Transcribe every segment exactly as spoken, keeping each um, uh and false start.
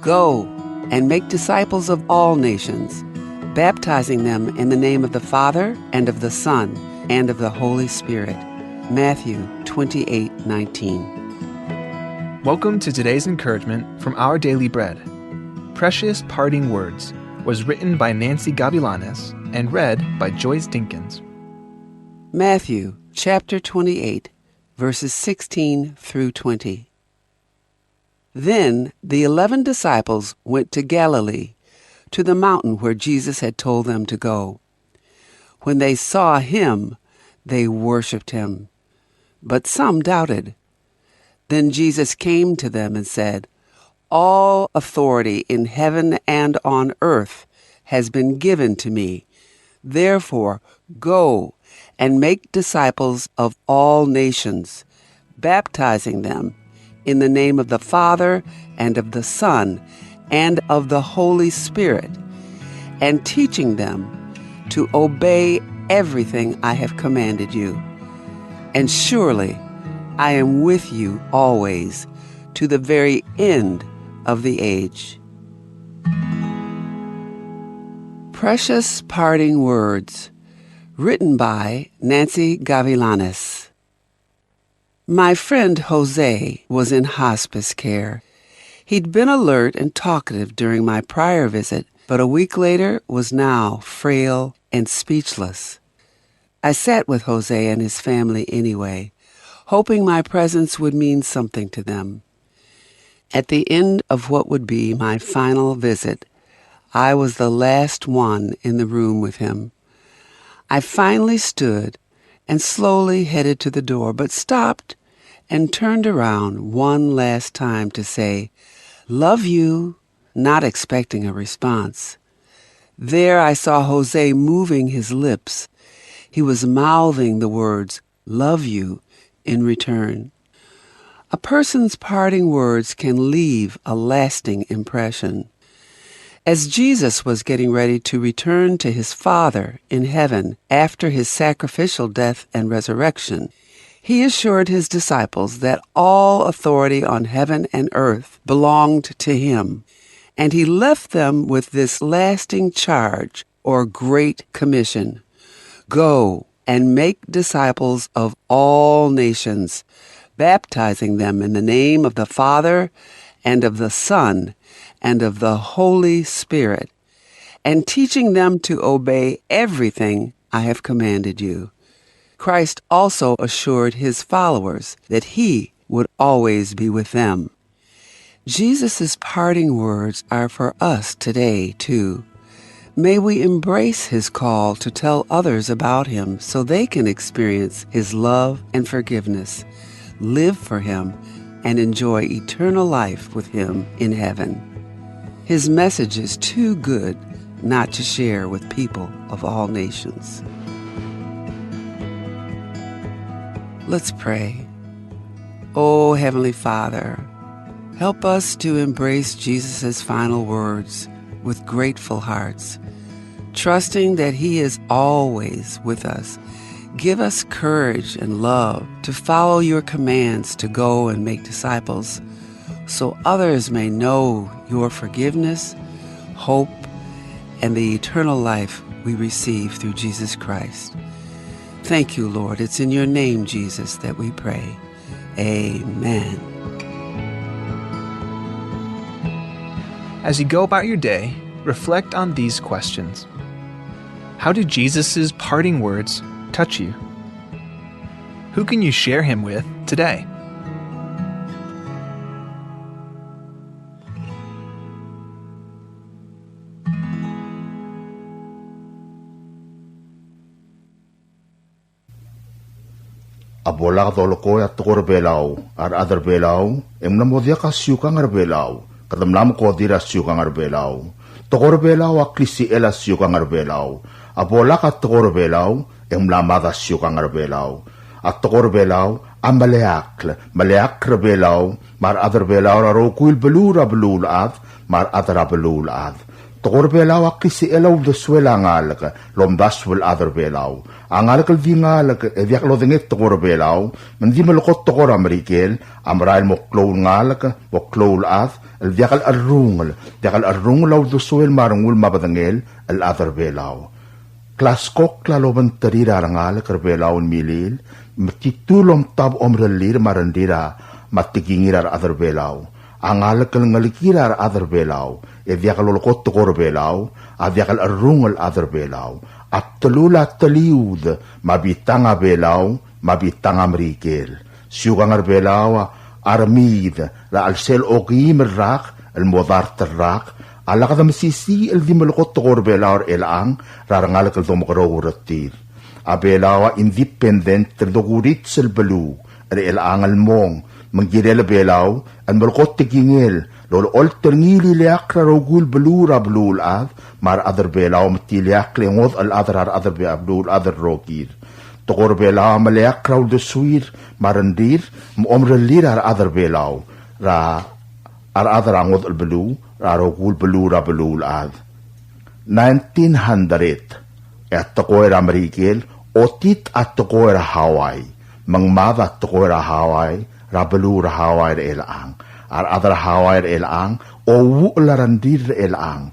"Go and make disciples of all nations, baptizing them in the name of the Father and of the Son and of the Holy Spirit." Matthew twenty-eight nineteen. Welcome to today's encouragement from Our Daily Bread. Precious Parting Words was written by Nancy Gavilanes and read by Joyce Dinkins. Matthew chapter twenty-eight, verses sixteen through twenty. Then the eleven disciples went to Galilee, to the mountain where Jesus had told them to go. When they saw him, they worshipped him, but some doubted. Then Jesus came to them and said, "All authority in heaven and on earth has been given to me. Therefore, go and make disciples of all nations, baptizing them in the name of the Father and of the Son and of the Holy Spirit, and teaching them to obey everything I have commanded you. And surely I am with you always, to the very end of the age." Precious Parting Words, written by Nancy Gavilanes. My friend Jose was in hospice care. He'd been alert and talkative during my prior visit, but a week later was now frail and speechless. I sat with Jose and his family anyway, hoping my presence would mean something to them. At the end of what would be my final visit, I was the last one in the room with him. I finally stood and slowly headed to the door, but stopped and turned around one last time to say, "Love you," not expecting a response. There I saw Jose moving his lips. He was mouthing the words, "Love you," in return. A person's parting words can leave a lasting impression. As Jesus was getting ready to return to his Father in heaven after his sacrificial death and resurrection, he assured his disciples that all authority on heaven and earth belonged to him, and he left them with this lasting charge or great commission: "Go and make disciples of all nations, baptizing them in the name of the Father and of the Son and of the Holy Spirit, and teaching them to obey everything I have commanded you." Christ also assured his followers that he would always be with them. Jesus' parting words are for us today, too. May we embrace his call to tell others about him so they can experience his love and forgiveness, live for him, and enjoy eternal life with him in heaven. His message is too good not to share with people of all nations. Let's pray. Oh, Heavenly Father, help us to embrace Jesus' final words with grateful hearts, trusting that he is always with us. Give us courage and love to follow your commands to go and make disciples, so others may know your forgiveness, hope, and the eternal life we receive through Jesus Christ. Thank you, Lord. It's in your name, Jesus, that we pray. Amen. As you go about your day, reflect on these questions. How do Jesus' parting words touch you? Who can you share him with today? A bo lak dolekoi a tekoi er a Belau, a rechad er a Belau, e ng mla mo diak a siukang er a Belau, kede mla mekodir a siukang er a Belau. Tekoi er a Belau a klisichel a siukang er a Belau. A bo lak a tekoi er a Belau, e ng mla mad a siukang er a Belau. A tekoi er a Belau a meleakl, meleakl er a Belau, me a rechad er a Belau er a rokui el beluu er a beluulechad, me a rechad er a beluulechad. Tekoi er a Belau a klisichel a uldesuel a ngalek el omdasu el chad er a Belau. A ngalek el di ngalek e diak lodengei tekoi er a Belau, me ng di melekoi tekoi er a Merikel, a merael mo klou el ngalek, mo klou el chad, el diak el cherrungel, diak el cherrungel a uldesuel me a rengul me a bedengel el chad er a Belau. Klaskokl a lobengterir a rengalek er a Belau el milil, me titu el omtab omerellir me a rengrir a, me a tekingir a rechad er a Belau. A ngalek el ngelekir a rechad er a Belau, e diak lolekoi tekoi er a Belau, a diak el cherrungel el chad er a Belau. A bdelul a teliud, me a bitang a Belau, me a bitang a Merikel. Siukang er a Belau a remiid er a chelsel okeim el rak el mo dart el rak, a lak demesisiich el di melekoi tekoi er a Belau er chelechang er a rengalek el domekeroul er tir. A Belau a independent el dokurits el beluu er chelechang el mong, me ng kirel a Belau el melekoi tekingel el olecholt er ngii el ileakl er a rokui el beluu er a beluulechad, me a rechad er a Belau me te ileakl e ngodech el chad er a rechad er a Be-, a beluulechad el rokir. Tekoi er a Belau a meleakl er a uldesuir me a rengrir me a omerellir a rechad er a Belau er a, a rechad er a ngodech el beluu er a rokui el beluu er a beluulechad. Nineteen hundred, e a tekoi er a Merikel, otit a tekoi er a Hawaii, me ng mad a tekoi er a Hawaii er a beluu er a Hawaii er chelechang. A rechad er a Hawaii er chelechang, ouuchel a rengrir er chelechang.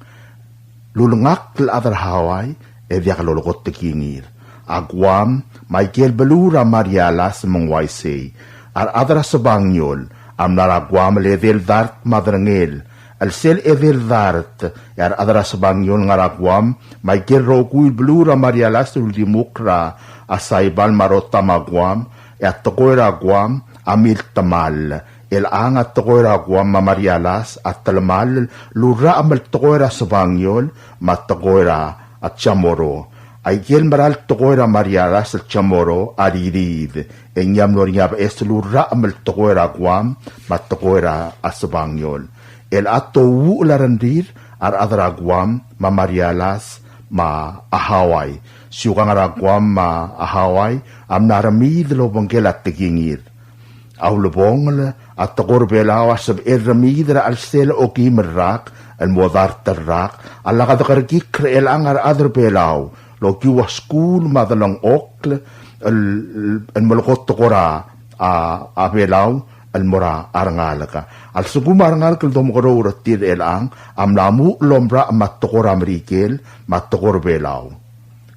Lulengakl el chad er a Hawaii, e diak lolekoi tekingir. A Guam, me aike el beluu er a Marianas me ng uaisei. A rechad er a Sebangiol a mla er a Guam el edei el dart me a derengel. El sel edei el dart, e a rechad er a Sebangiol ngar er a Guam, me aike el rokui el beluu er a Marianas el uldimukl er a Saipan me a Rota me a Guam, e a tekoi er a Guam a miltemall. Chelechang a tekoi er a Guam me a Marianas a telemall el urrachem el tekoi er a Sebangiol me a tekoi er a Chamorro. Aike el mera el tekoi er a Marianas el Chamorro a ririid, e ng mlo er ngii a beches el urrachem el tekoi er a Guam me a tekoi er a Sebangiol. Chelechang a touuchel a rengrir a rechad er a Guam me a Marianas me a Hawaii. Siukang er a Guam me a Hawaii a mla remiid el obengkel a tekingir. A ulebongel, a tekoi er a Belau a sebechel remiid er a chelsel okeim el rak el mo dart el rak, a lak dekerekikl er chelechang a rechad er a Belau el okiu a skuul me a delengchokl el, el melekoi tekoi er a, a, a Belau el mo er a rengalek. A lsekum a rengalek el domekeroul er tir er chelechang a mla muchel el omrachem a tekoi er a Merikel me a tekoi er a Belau.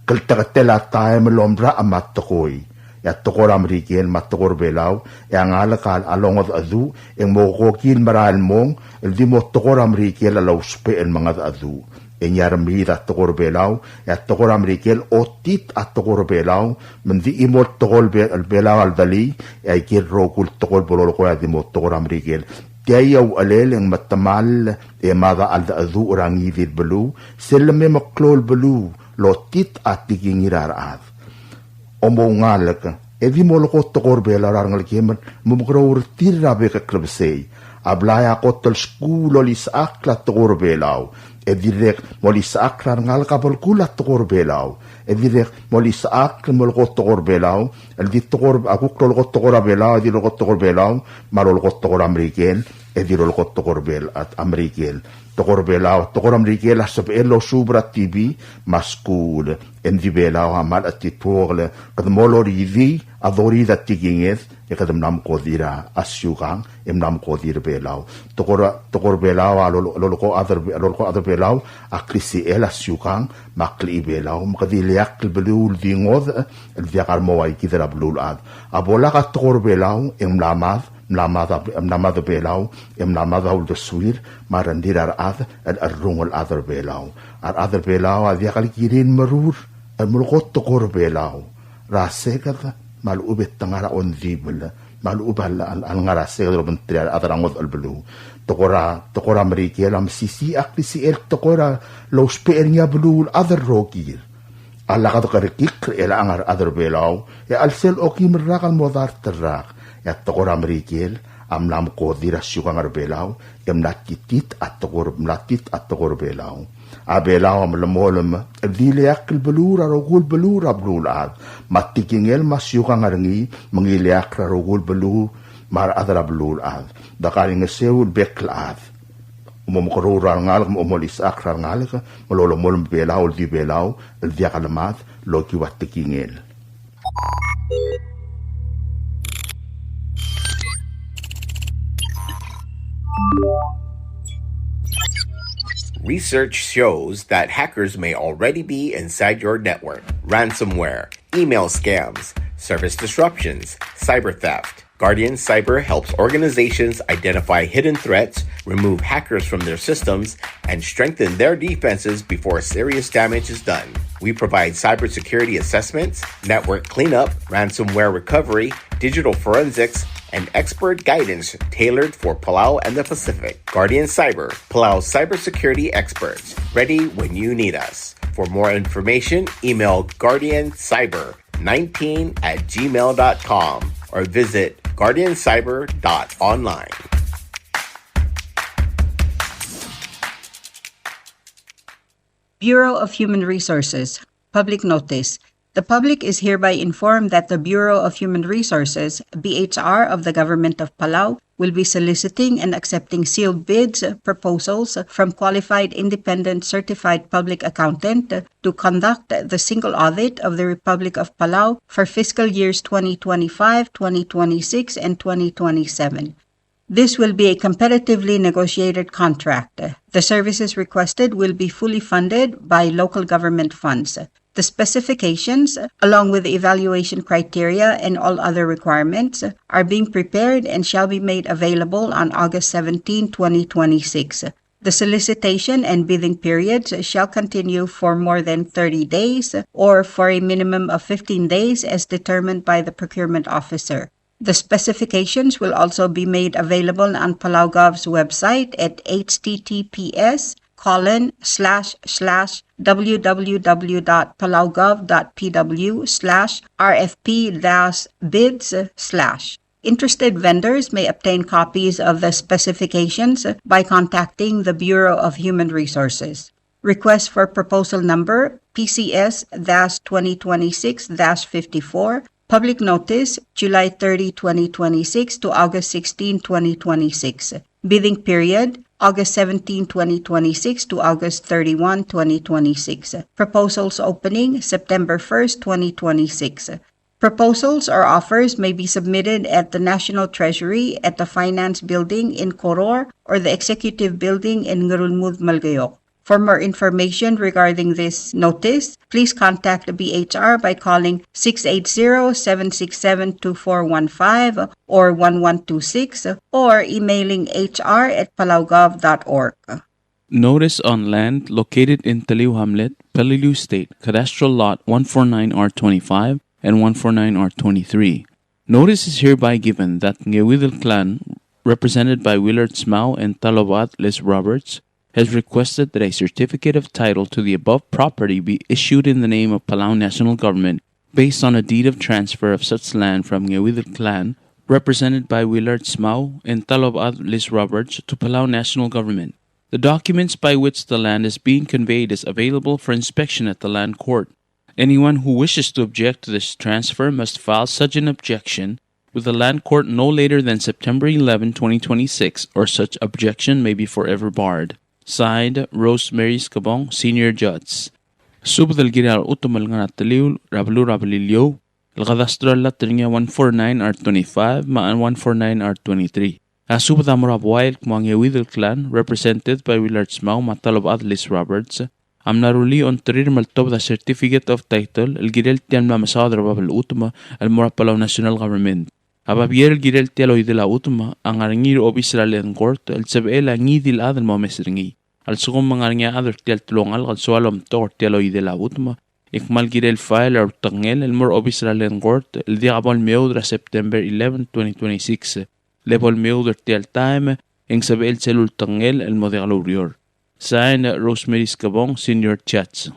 Klteketel a taem el omrachem a tekoi, e a tekoi er a Merikel me a tekoi er a Belau, e a ngalek a longedecheduch, e ng mo kokil merael el mong el di mo tekoi er a Merikel a lousbech el mengedecheduch. E ng remiid a tekoi er a Belau, e a tekoi er a Merikel otit a tekoi er a Belau, me ng di chimo el tekoi er a Be-, Belau a ledulii, e aike el rokui el tekoi el bo lolekoi a di mo tekoi er a Merikel. Tia a uchelel e ng metemall e mad a cheldecheduch er a ngii di el beluu, sel leme meklou el beluu, lotit a tekingir a rechad. Omoungalek, e di molekoi tekoi er a Belau er a rengelekem el mo mekeroul er tir er a bek el klebesei. A blai a kot el skuul el olisechakl a tekoi er a Belau. E dirrek molisechakl a rengalek a belkul a tekoi er a Belau. E dirrek molisechakl el molekoi tekoi er a Belau. El di tekoi er a, a kuk lolekoi tekoi er a Belau, e di lolekoi tekoi er a Belau, me a lolekoi tekoi er a Merikel, e di lolekoi tekoi er a Bel-, a, a Merikel. Tekoi er a Belau, tekoi er a Merikel a sebechel el osuub er a T V me a skuul. E ng di Belau a mle chetituokl, kede mo loridii a doridii a tekinged, e kede mla mekodir a siukang, e mla mekodir a Belau. Tekoi er a, tekoi er a Belau a lolo-, lolekoi a chad er, lolekoi a chad er a Belau a klisichel a siukang me a klechibelau, me kede ileakl el beluu el di ngodech el diak a remo ua kid er a beluulechad. A bo lak a tekoi er a Belau e ng mla mad, mla mad a, mla mad a Belau, e mla mad a uldesuir me a rengrir a rechad el cherrungel el chad er a Belau. A rechad er a Belau a diak el kirir el merur el melekoi tekoi er a Belau er a seked me a lechub e te ngar er a ongdibel, me a lechub a le, a le, a lengar er a seked el obengterir a rechad er a ngodech el beluu. Tekoi er a, tekoi er a Merikel a mesisiich a klisichel tekoi er a lousbech er ngii a beluulechad el rokir. A lak dekerekikl er chelechang a rechad er a Belau, e a chelsel okeim el rak el mo dart el rak, e a tekoi er a Merikel a mla mekodir a siukang er a Belau, e mla titit a tekoi er, mla tit a tekoi er a Belau. A Belau a melemolem el di ileakl el beluu er a rokui el beluu er a beluulechad, me a tekingel me a siukang er ngii me ng ileakl er a rokui el beluu me a rechad er a beluulechad. De kaingeseu el bek el chad. Mo mekeroul er a rengalek, mo olisechakl er a rengalek, me lolemolem Belau el di Belau el diak lemad el okiu a tekingel. Research shows that hackers may already be inside your network. Ransomware, email scams, service disruptions, cyber theft. Guardian Cyber helps organizations identify hidden threats, remove hackers from their systems, and strengthen their defenses before serious damage is done. We provide cybersecurity assessments, network cleanup, ransomware recovery, digital forensics, and expert guidance tailored for Palau and the Pacific. Guardian Cyber, Palau's cybersecurity experts, ready when you need us. For more information, email guardian cyber nineteen at gmail dot com or visit guardian cyber dot online. Bureau of Human Resources. Public notice. The public is hereby informed that the Bureau of Human Resources, B H R, of the Government of Palau will be soliciting and accepting sealed bids, proposals from qualified independent certified public accountant to conduct the single audit of the Republic of Palau for fiscal years twenty twenty-five, twenty twenty-six, and twenty twenty-seven. This will be a competitively negotiated contract. The services requested will be fully funded by local government funds. The specifications, along with the evaluation criteria and all other requirements, are being prepared and shall be made available on August seventeenth, twenty twenty-six. The solicitation and bidding periods shall continue for more than thirty days or for a minimum of fifteen days as determined by the procurement officer. The specifications will also be made available on PalauGov's website at H T T P S colon slash slash W W W dot palaugov dot P W slash R F P dash bids slash. Interested vendors may obtain copies of the specifications by contacting the Bureau of Human Resources. Request for proposal number P C S dash twenty twenty-six dash fifty-four. Public notice, July thirty, twenty twenty-six to August sixteen, twenty twenty-six. Bidding period, August seventeen, twenty twenty-six to August thirty-one, twenty twenty-six. Proposals opening, September first, twenty twenty-six. Proposals or offers may be submitted at the National Treasury at the Finance Building in Koror or the Executive Building in Ngerulmud, Melekeok. For more information regarding this notice, please contact the B H R by calling six eight zero, seven six seven, two four one five or one one two six or emailing H R at palaugov dot org. Notice on land located in Teliu Hamlet, Peleliu State, Cadastral Lot one four nine R twenty-five and one four nine R twenty-three. Notice is hereby given that Ngeuidel Clan, represented by Willard Smau and Talobad Les Roberts, has requested that a certificate of title to the above property be issued in the name of Palau National Government based on a deed of transfer of such land from Ngeuidel Clan, represented by Willard Smau and Talobad Les Roberts, to Palau National Government. The documents by which the land is being conveyed is available for inspection at the Land Court. Anyone who wishes to object to this transfer must file such an objection with the Land Court no later than September eleven, twenty twenty-six, or such objection may be forever barred. Signed, Rosemary Skebong, Senior Judge. Subed el kirel a chutem el ngar er a Teliu er a beluu er a Beliliou, el cadastral lot er ngii a one four nine R twenty-five me a one four nine R twenty-three. A subed a mo er a buai el kmo a Ngeuidel Clan, represented by Willard Smau me a Talobad Les Roberts, a mla rullii a ongtir el meltobed a certificate of title el kirel tia el mla mesaod er a bab el chutem el mo er a Palau National Government. A babier el kirel tia el oidel a chutem a ngar er ngii er a obis er a Land Court el sebechel a ngii di el chad el mo omes er ngii. A lsekum e ng ngar er ngii a chad er tia el telungalek el soal omtok er tia el oidel a chutem, e kmal kirel file a ultekngel el mo er a obis er a Land Court el diak bo lemeoud er a September eleven, twenty twenty-six. Le bo lemeoud er tia el taem e ng sebechel sel ultekngel el mo diak loureor. Sign, Rosemary Skebong, Senior Judge.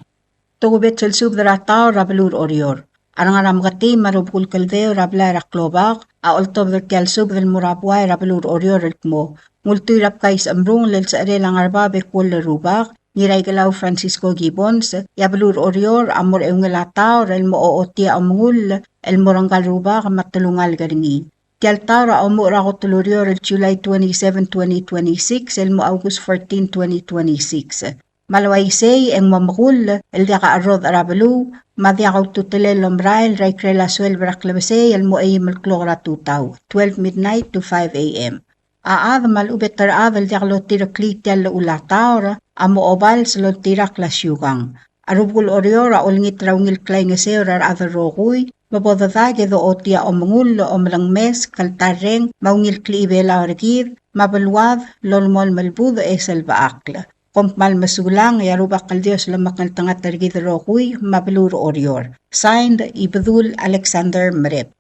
Tokubets el subed er a taor er a beluu er Oreor. A re ngar er a meketii me a rubekul kldeu er a blai er a klobak a oltobed er tia el subed el mo er a buai er a beluu er Oreor el kmo, ng ultuil er a bkais chemrungel el secherel a ngar er bab e kuoll el rubak, Ngiraikelau Francisco Gibbons, e a beluu er Oreor a mo er a eungel a taor el mo ochotii a omengull el mo er ngka el rubak me a telungalek er ngii. Tia el taor a omuchel er a kot el ureor el July twenty-seven, twenty twenty-six, el mo August fourteen, twenty twenty-six. Me a le uaisei e ng mo mekull el diak a cherrodech er a beluu, me a diak a ultutelel el omerael er a ikrel a sueleb er a klebesei el mo eim el klok er a tutau, twelve midnight to five A M. A chad me a lechub e te rechad el diak lotireklii tia el llechul a taor a mo obals el oltirakl a siukang. A Rubekul Oreor a olengit er a ungil klaingeseu er a rechad el rokui, me bo dedak e dochotii a omengull, omelengmes, kltarreng, me a ungil klechibelau er kid, me a beluad, lolemolem el budech e selbechakl. Kom kmal mesulang, e a Rubak el Dios lomekngeltengat er kid el rokui, me a beluu er Oreor. Signed, Ibedul Alexander Merep.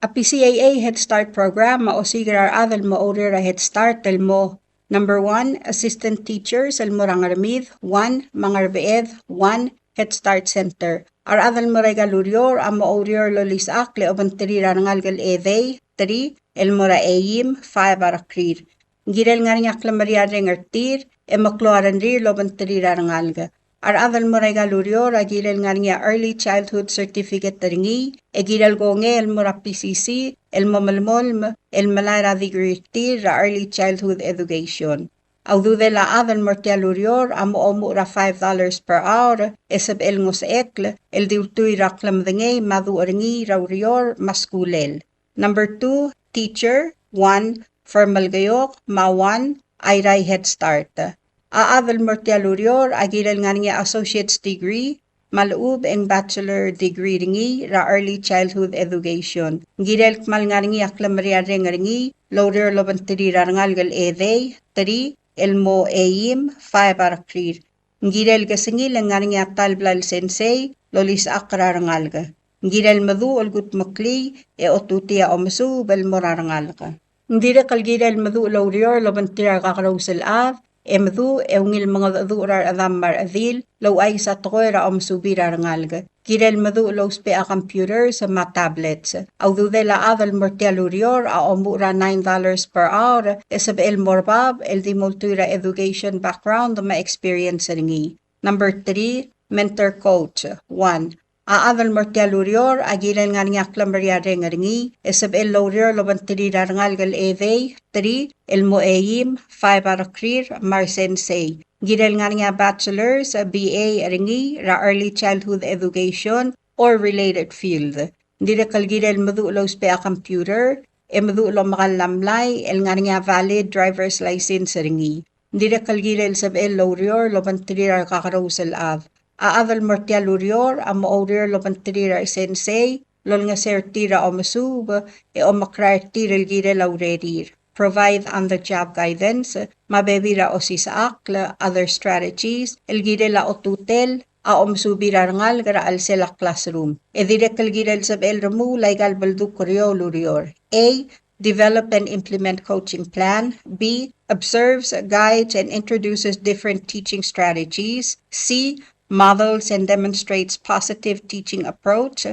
A P C A A Head Start Program a osiik er a rechad el mo oureor er a Head Start el mo: number one, assistant teachers el mo er a Ngermid, one, me a Ngerbeched, one, Head Start Center. A rechad el mo er aika el ureor a mo oureor el olisechakl e obengterir a rengalek el edei, three, el mo er a eim, five, a rekrir. Ng kirel ngar er ngii a klemeriarreng er tir e meklou a rengrir el obengterir a rengalek. A rechad el mo er aika el ureor a kirel ngar er ngii a Early Childhood Certificate er ngii, e kirel kongei el mo er a P C C el mo melemolem el melai er a degree er tir er a Early Childhood Education. A ududel a chad el mo er tia el ureor a mo omuchel er a five dollars per hour, e sebechel el ngosuchekl el di ultuil er a klemedengei me a duch er ngii er a ureor me a skulel. Number two, teacher, one, for Melekeok, me a one, Airai Head Start. A chad el mo er tia el ureor a kirel ngar er ngii a associate's degree, me a lechub e ng bachelor degree er ngii er a early childhood education. Ng kirel kmal ngar er ngii a klemeriarreng er ngii el oureor el obengterir a rengalek el edei, three, el mo eim, five, a rekrir. Ng kirel kesengil e ng ngar er ngii a ta el bla el sensei el olisechakl er a rengalek. Ng kirel meduch el kudmeklii e otutii a omesuub el mo er a rengalek. Ng dirrek el kirel meduch el oureor el obengterir a rekakerous el chad, e meduch e ungil mengedecheduch er a rechedam me a rechedil el ouchais a tekoi er a omesubir a rengalek. Kirel meduch el ousbech a computers me a tablets. A ududel a chad el mo er tia el ureor a omuchel er a nine dollars per hour, e sebechel el mo er bab el di mo ultuil er a education background me a experience er ngii. Number three, mentor coach, one. A chad el mo er tia el ureor a kirel ngar er ngii a klemeriarreng er ngii, e sebechel el oureor el obengterir a rengalek el edei, three, el mo eim, five, a rekrir, me a resensei. Ng kirel ngar er ngii a bachelor's, B A er ngii er a early childhood education or related field. Ng dirrek el kirel meduch el ousbech a computer, e meduch el omekall a mlai el ngar er ngii a valid driver's license er ngii. Ng dirrek el kirel sebechel el oureor el obengterir a rekakerous el chad. A chad el mo er tia el ureor a mo oureor el obengterir a resensei el olengeseu er tir er a omesuub e omekrael er tir el kirel a urerir. Provide on-the-job guidance, me a bebil er a osisechakl, other strategies, el kirel a otutel a omesubir a rengalek er a chelsel a classroom. E dirrek el kirel sebechel el remuul aika el beldukl er eou el ureor. A, develop and implement coaching plan. B, observes, guides, and introduces different teaching strategies. C, models and demonstrates positive teaching approach.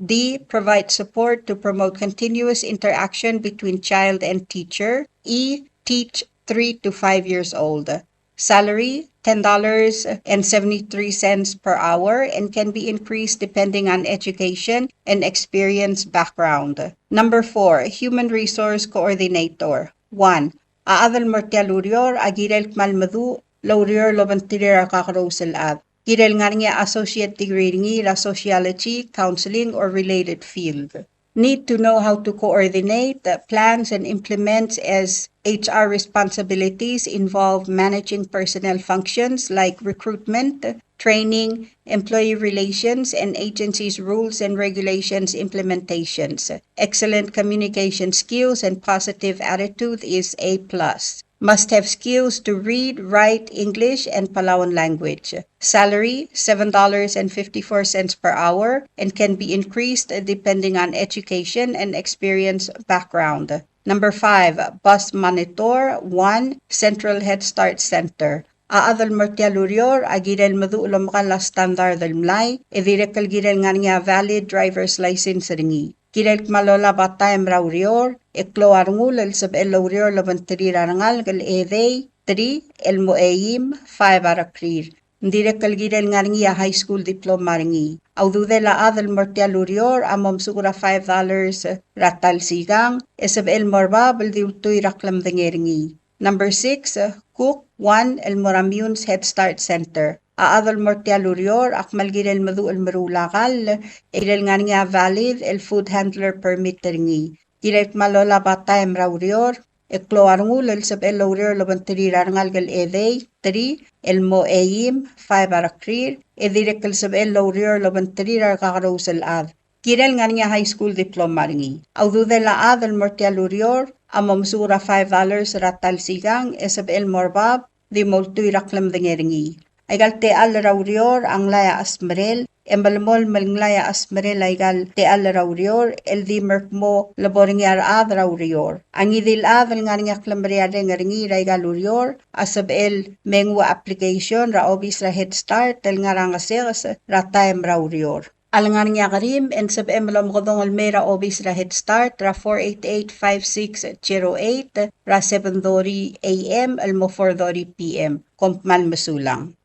D, provide support to promote continuous interaction between child and teacher. E, teach three to five years old. Salary, ten dollars and seventy-three cents per hour and can be increased depending on education and experience background. Number four, human resource coordinator. One, a chad el mo er tia el ureor a kirel kmal meduch el oureor el obengterir a rekakerous el chad. Kirel ngar er ngii a associate degree er ngii er a sociology, counseling, or related field. Need to know how to coordinate, uh, plans and implements as H R responsibilities involve managing personnel functions like recruitment, training, employee relations, and agencies' rules and regulations implementations. Excellent communication skills and positive attitude is a plus. Must have skills to read, write English and Palauan language. Salary, seven dollars and fifty-four cents per hour and can be increased depending on education and experience background. Number five, bus monitor, one, Central Head Start Center. A chad el mo er tia el ureor a kirel meduch el omekall a standard el mlai, e dirrek el kirel ngar er ngii a valid driver's license er ngii. Kirel kmal olab a taem er a ureor, e klou a rengul el sebechel el oureor el obengterir a rengalek el edei, three, el mo eim, five, a rekrir. Ng dirrek el kirel ngar er ngii a high school diploma er ngii. A ududel a chad el mo er tia el ureor a mo mesuk er a five dollars er a ta el sikang, e sebechel el mo er bab el di ultuil er a klemedengei er ngii. Number six, cook one el mo er a Meyuns Head Start Center. A chad el mo er tia el ureor a kmal kirel meduch el meruul a kall, e kirel ngar er ngii a valid el food handler permit er ngii. Kirel kmal olab a taem er a ureor, e klou a rengul el sebechel el oureor el obengterir a rengalek el edei, three, el mo eim, five, a rekrir, e dirrek el sebechel el oureor el obengterir a rekakerous el chad. Kirel ngar er ngii a high school diploma er ngii. A ududel a chad el mo er tia el ureor a mo mesuk er a five dollars er a ta el sikang, e sebechel el mo er bab, di mo ultuil er a klemedengei er ngii. Aika el techall er a ureor a nglai a chesmerel, e melemolem el nglai a chesmerel aika el techall er a ureor el di mer kmo lebo er ngii a rechad er a ureor. A ngii di el chad el ngar er ngii a klemerei a reng er ngii er aika el ureor a sebechel me nguu a application er a obis er a Head Start el ngar er a Ngesekes er a taem er a ureor. A lengar er ngii a kerim e ng sebechem el omekedong el mei er a obis er a Head Start er a four eight eight five six zero eight er a seven thirty A M el mo four thirty P M. Kom kmal mesulang.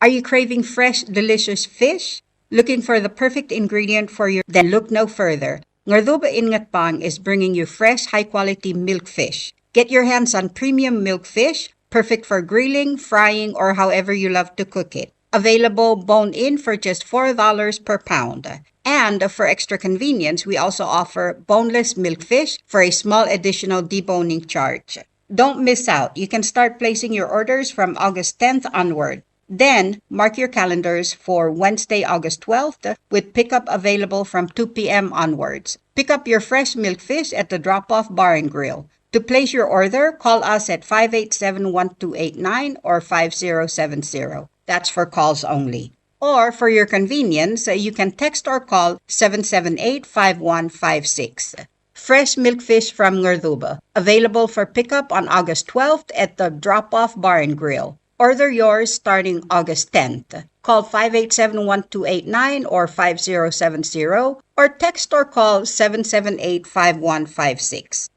Are you craving fresh, delicious fish? Looking for the perfect ingredient for your? Then look no further. Ngerdubech in Ngatpang is bringing you fresh, high-quality milkfish. Get your hands on premium milkfish, perfect for grilling, frying, or however you love to cook it. Available bone-in for just four dollars per pound. And for extra convenience, we also offer boneless milkfish for a small additional deboning charge. Don't miss out. You can start placing your orders from August tenth onward. Then, mark your calendars for Wednesday, August twelfth, with pickup available from two P M onwards. Pick up your fresh milkfish at the Drop Off Bar and Grill. To place your order, call us at five eight seven, one two eight nine or five zero seven zero. That's for calls only. Or, for your convenience, you can text or call seven seven eight, five one five six. Fresh milkfish from Ngerdubech, available for pickup on August twelfth at the Drop Off Bar and Grill. Order yours starting August tenth. Call five eight seven, one two eight nine or five zero seven zero, or text or call seven seven eight, five one five six.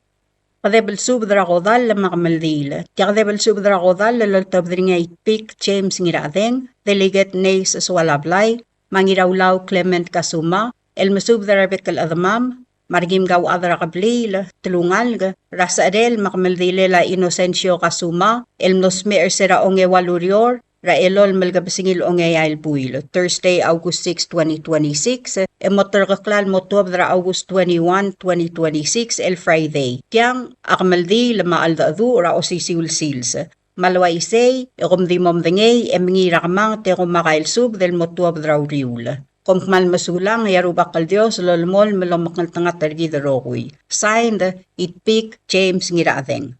Kedeb el subed er a kodall me a kemeldiil. Tia kedeb el subed er a kodall el oltobed er ngii a Itpik James Ngirachedeng, Delegate Nace Soalablai, me a Ngiraulau Clement Kasuma, el mesubed er a rebek el chedemam, me a rekim kauchad er a kebliil, telungalek, er a secherel me a kemeldilel a Inocencio Kasuma, el mlo smecher er se er a ongeua el ureor, er a elolem el kebesengil ongeai el buil, Thursday, August six, twenty twenty-six, e mo terkeklal el mo tuobed er a August twenty-one, twenty twenty-six, el Friday. Tiang a kemeldiil me a cheldecheduch er a osisiu el sils. Me a le uaisei, e kom di mo medengei, e mengiil er a kemanget e kom okai el subed el mo tuobed er a uriul. Kom kmal mesulang, e a Rubak el Dios a lolemolem el omekngeltengat er kid el rokui. Signed, Itpik James Ngirachedeng.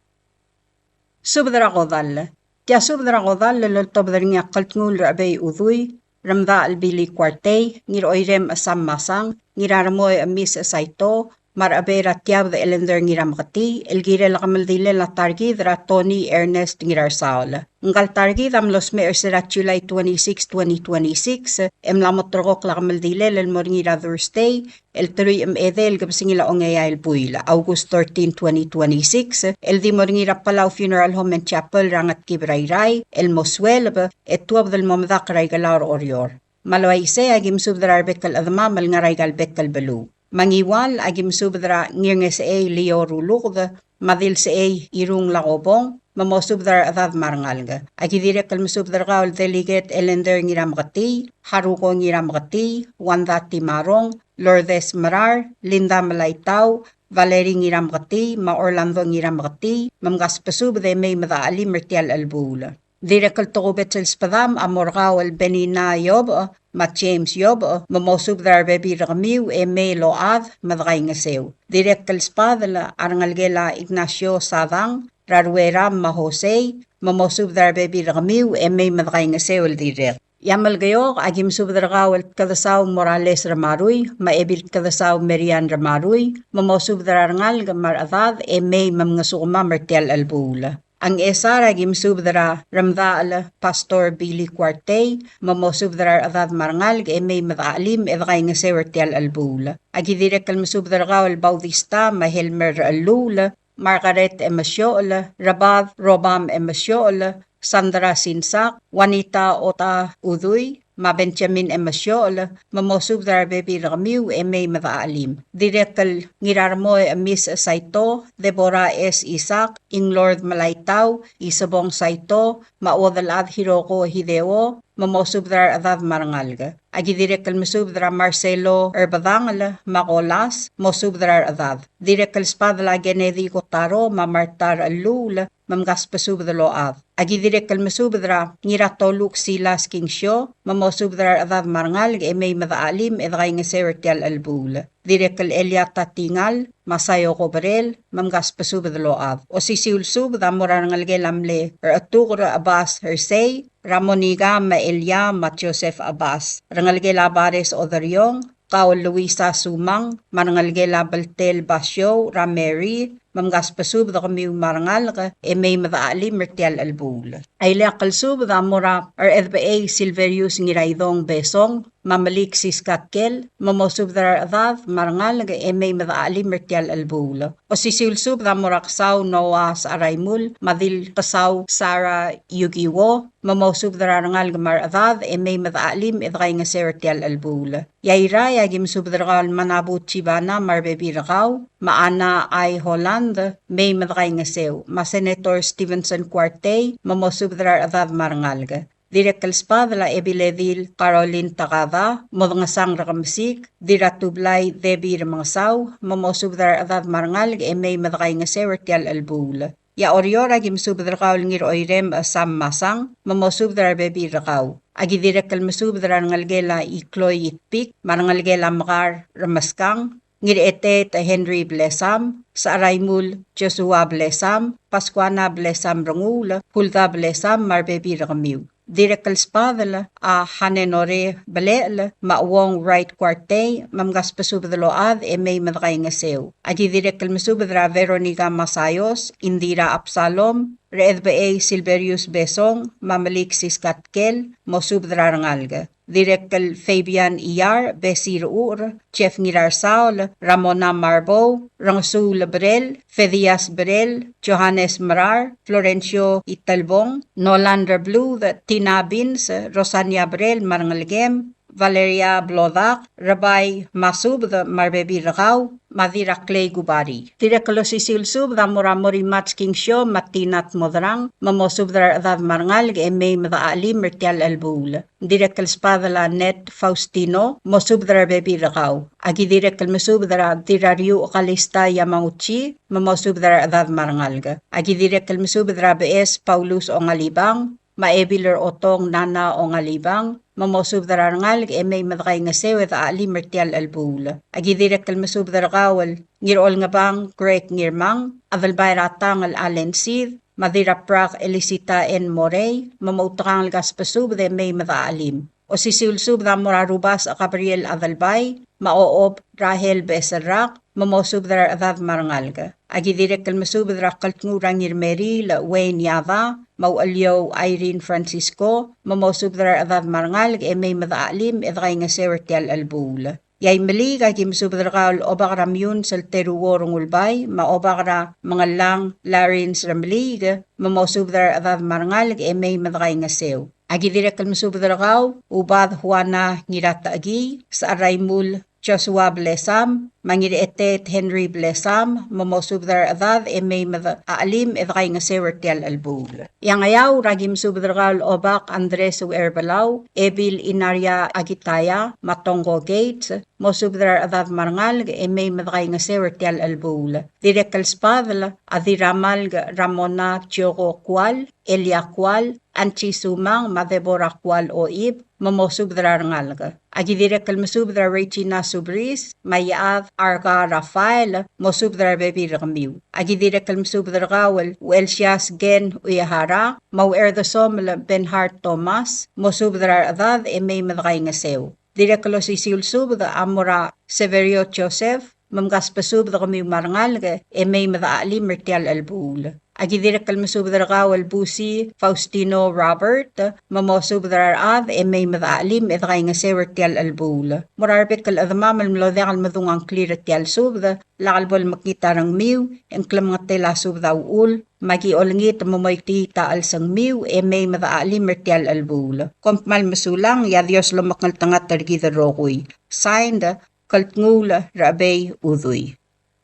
Subed er a kodall. Tia subed er a kodall el oltobed er ngii a Kltngul er a Chebei Udui, Remdachel Billy Kuartei, Ngiroirem Sam Masang, Ngiraremoi Miss Saito, me a Rechebei er a Tiabed Elender Ngirameketii, el kirel a kemeldilel a ta er kid er a Tony Ernest Ngirarsaol. Ngka el ta er kid a mlo smecher er se er a July twenty-six, twenty twenty-six, e mla mo terrekokl a kemeldilel el mo er ngii er a Thursday, el teruich me a edei el kebesengil a ongeai el buil, August thirteen, twenty twenty-six, el di mo er ngii er a Palau Funeral Home and Chapel er a Ngetkib er a Irrai, el mo sueleb, e tuobed el mo medakl er a Ikelau er Oreor. Me a le uaisei, aki mesubed er a rebek el chedemam el ngar er aika el bek el beluu. Me a Ngiwal, aki mesubed er a Ngirngesechei Leo Ruluked, me a Dilsechei Irung Lakobong, me mosubed er a rechedad me a rengalek. Aki dirrek el mesubed er kau el Delegate Elender Ngirameketii, Haruko Ngirameketii, Wanda Timarong, Lourdes Merar, Linda Melaitau, Valerie Ngirameketii, me a Orlando Ngirameketii, me mkasbesubed e mei me dechelim er tia el chelebuul. Dirrek el tokubets el sbedam a mo er kau el Benina Iobech, me a James Iobech, me mosubed er a rebebil er kemiu e mei el ochad me dekaingeseu. Dirrek el sbadel a rengelekel a Ignacio Sadang, er a Rueram me a Josei, me mosubed er a rebebil er kemiu e mei me dekaingeseu el dirrek. E a Melekeok, aki mesubed er kau el Tkedesau Morales Remarui, me a Ebil Tkedesau Marian Remarui, me mosubed er a rengalek me a rechedad e mei me mngesukemam er tia el chelebuul. A Ngchesar, aki mesubed er a Remdachel Pastor Billy Kuartei, me mosubed er a rechedad me a rengalek e mei me dechelim e dekaingeseu er tia el chelebuul. Aki dirrek el mesubed er kau el Bautista me a Helmer Rechelluul, Margaret Emesiochel, Rebad Robam Emesiochel, Sandra Sinsak, Juanita Ota Udui, me a Benjamin Emesiochel, me mosubed er a rebebil er kemiu e mei me dechachelim. Dirrek el Ngirarmoi Emis Saito, Deborah S. Isaac, Inglord Melaitau, Isebong Saito, me a Uodelchad Hiroko Hideo, me mosubed er a rechedad me a rengalek. Aki dirrek el mesubed er a Marcelo Erbedangel me a Kolas, mosubed er a rechedad. Dirrek el sbadel a Kennedy Kotaro me a Marta Rechelluul, me mkasbesubed el ochad. Aki dirrek el mesubed er a Ngiratoluk Silas Kingsio, me mosubed er a rechedad me a rengalek e mei me dechachelim e dekaingeseu er tia el chelebuul. Dirrek el Eliata Tingal, me a Saio Koberel, me mkasbesubed el ochad. Osisiu el subed a mo er a rengelekel a mle Rechetuker Abbas Hersei, er a Monica me a Elia me a Joseph Abbas. Rengelekel a Bares Oderiong, kau el Luisa Sumang, me a rengelekel a Beltel Basiou, er a Mary, me mkasbesubed kemiu me a rengalek, e mei me dechachelim er tia el chelebuul. A ileakl el subed a mo er a Rechedebechei Silverius Ngiraidong Besong, me a Melik Siskatkel, me mosubed er a rechedad me a rengalek e mei me dechachelim er tia el chelebuul. Osisiu el subed a mo er a Ksau Noah Secharaimul, me a Dilkesau Sarah Yukiwo, me mosubed er a rengalek me a rechedad e mei me dechachelim e dekaingeseu er tia el chelebuul. E a Irrai aki mesubed er kau el Manabu Chibana me a rebebil er kau, me a Ana I. Holland, mei me dekaingeseu, me a Senator Stevenson Kuartei, me mosubed er a rechedad me a rengalek. Dirrek el sbadel a Ebiledil Caroline Takada, Modengesang Rekemesik, Dirratublai Debbie Remengesau, me mosubed er a rechedad me a rengalek e mei me dekaingeseu er tia el chelebuul. E a Oreor aki mesubed er kau el Ngiroirem Sam Masang, me mosubed er a rebebil er kau. Aki dirrek el mesubed er a rengelekel a Ikloi Itpik, me a rengelekel a Mekar Remeskang, Ngirechetet Henry Blesam, Secharaimul Joshua Blesam, Pascuana Blesam Renguul, Hulda Blesam, me a rebebil er kemiu. Dirrek el sbadel a Hanenore Belechel, me a Uong Wright Kuartei, me mkasbesubed el ochad e mei me dekaingeseu. Aki dirrek el mesubed er a Veronica Masayos, Indira Absalom, Rechedebechei Silverius Besong, me a Melik Siskatkel, mosubed er a rengalek. Dirrek el Fabian Iyar, Besir Ucher, Jeff Ngirarsaol, Ramona Marbou, Rengesuul Brel, Fedias Brel, Johannes Merar, Florencio Itelbong, Nolan Rebluud, Tina Bins, Rosania Brel, me a rengelekem, Valeria Blodak, Rebai Masubed, me a rebebil er kau, me a Dirraklei Kubari. Dirrek el osisiu el subed a mo er a Morimats Kingsio, me a Tinat Moderang, me mosubed er a rechedad me a rengalek e mei me dechachelim er tia el chelebuul. Dirrek el sbadel a Ned Faustino, mosubed er a rebebil er kau. Aki dirrek el mesubed er a Dirrariuch Kalista Yamauchi, me mosubed er a rechedad me a rengalek. Aki dirrek el mesubed er a Beches Paulus Ongalibang, me a Ebil er Otong Nana Ongalibang, me mosubed er a rengalek e mei me dekaingeseu e dechachelim er tia el chelebuul. Aki dirrek el mesubed er kau el Ngirolngebang Greg Ngirmang, Adelbai er a Tang el Allen Sid, me a Dirraprak Elisita N. Morei, me moutekangel kasbesubed e mei me dechachelim. Osisiu el subed a mo er a Rubasech Gabriel Adelbai, me a Ochob Rahel Beserrak, me mosubed er a rechedad me a rengalek. Aki dirrek el mesubed er a Kldnguul er a Ngirmeriil Wayne Yada, me a Ucheliou Irene Francisco, me mosubed er a rechedad me a rengalek e mei me dechachelim e dekaingeseu er tia el chelebuul. E a Imeliik aki mesubed er kau el Obak er a Miuns el Teruo Rengulbai, me a Obak er a Mengellang Larins Remeliik, me mosubed er a rechedad me a rengalek e mei me dekaingeseu. Aki dirrek el mesubed er kau, Ubad Juana Ngiratechekii, Secharaimul Joshua Blesam, me a Ngirechetet Henry Blesam, me mosubed er a rechedad e mei me dechachelim e dekaingeseu er tia el chelebuul. E a Ngeaur aki mesubed er kau el Obak Andres Ucherbelau, Ebil Inaria Akitaya, me a Tongko Gates, mosubed er a rechedad me a rengalek e mei me dekaingeseu er tia el chelebuul. Dirrek el sbadel a Dirramalk Ramona Chioko Kual, Elia Kual, Anchi Sumang, me a Deborah Kual Oib, me mosubed er a rengalek. Aki dirrek el mesubed er a Regina Subris, me a Iechad Arka Rafael, mosubed er a rebebil er kemiu. Aki dirrek el mesubed er kau el Uchelsias Gen Uehara, me a Ucherdesomel Benhard Thomas, mosubed er a rechedad e mei me dekaingeseu. Dirrek el osisiu el subed a mo er a Severio Joseph, me mkasbesubed kemiu me a rengalek e mei me dechachelim er tia el chelebuul. Aki dirrek el mesubed er kau el Busi Faustino Robert, me mosubed er a rechad e mei me dechachelim e dekaingeseu er tia el chelebuul. Mo er a rebek el chedemam el mlo diak el medung a ngklir er tia el subed, lak el bo lemekngit a rengmiu, e ng klemengetel a subed a uchul, me aki olengit me moitii a chelsengmiu, e mei me dechachelim er tia el chelebuul. Kom kmal mesulang, e a Dios lomekngeltengat er kid el rokui. Signed, Keltnguul Rechebei Udui.